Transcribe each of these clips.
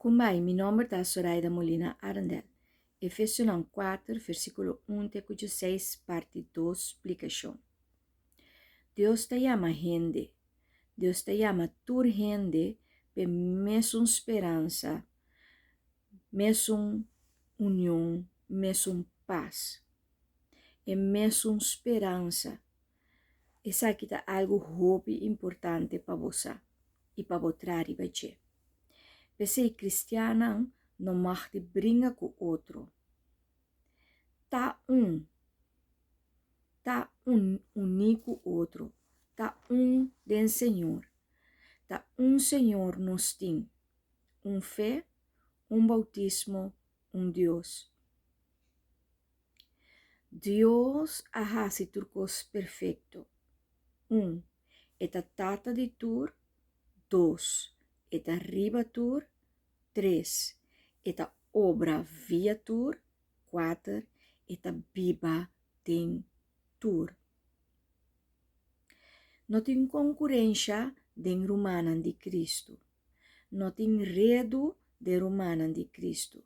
Kumbai, mi nomber ta Soraida Molina Arendel. Efesionan 4, versíkulo 1 te ku 6, parti 2, splikashon. Dios ta yama hende. Dios ta yama tur hende p'e mesun speransa, mesun union, mesun pas. E mesun speransa. Esaki ta algu hopi importante pa bo sa i pa bo traha riba dje. P'esei kristiannan no mag di bringa ku otro. Ta un. Ta un uní ku otro. Ta un den Señor. Ta un Señor nos tin, un fe, un boutismo, un Dios. Dios a hasi tur kos perfekto. Un, E ta Tata di tur. Dos, E ta riba tur. Tres, E ta obra via tur. Kuater, E ta biba den tur. No tin konkurensha den rumannan di Kristu. No tin redu den rumannan di Kristu.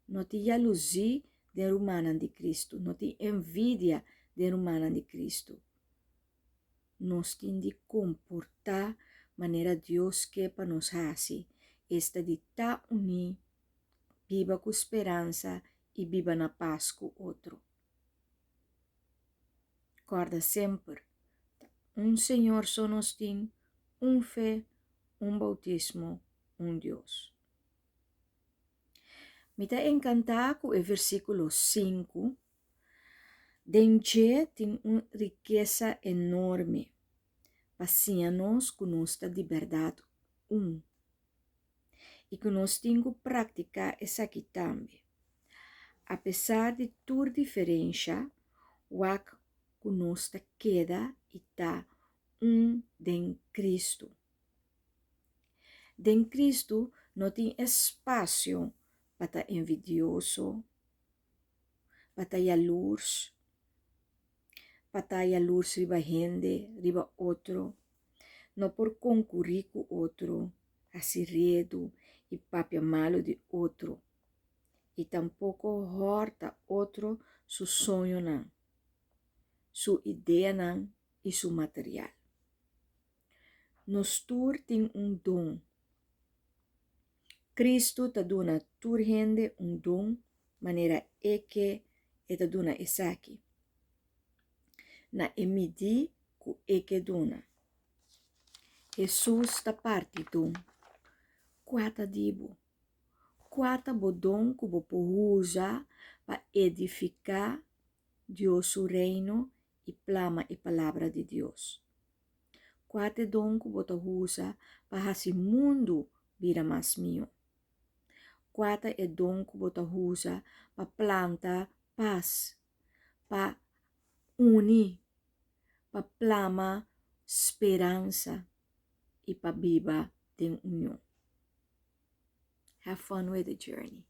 No tin yaluzí den rumannan di Kristu. No tin envidia den rumannan di Kristu. Nos tin di komportá manera Dios ke pa nos hasi, esta di ta uní, biba ku speransa i biba na pas ku otro. Kòrda semper, ta un Señor so nos tin, un fe, un boutismo, un Dios. Mi ta enkantá ku e versíkulo sinku, den dje tin un rikesa enorme pa siña nos ku nos ta di bèrdat un i ku nos tin ku praktiká esaki tambe. Apesar di tur diferensha, wak ku nos ta keda i ta un den Kristu. Den Kristu no tin espasio pa ta envidioso, pa ta yalurs, pa ta yalurs riba hende, riba otro. No por konkurí ku otro, hasi redu i papia malu di otro, i tampoko hòrta otro su soñonan, su ideanan i su material. Nos tur tin un don. Kristu ta duna tur hende un don manera E ke E ta duna esaki, na e midí ku E ke duna. Hesus ta parti don. Kua ta di bo? Kua ta bo don ku bo por usa pa edifiká Dios su Reino i plama e Palabra di Dios? Kua ta e don ku bo ta usa pa hasi mundu bira mas mihó? Kua ta e don ku bo ta usa pa planta pas, pa uni, pa plama speransa i pa biba den union? Have fun with the journey.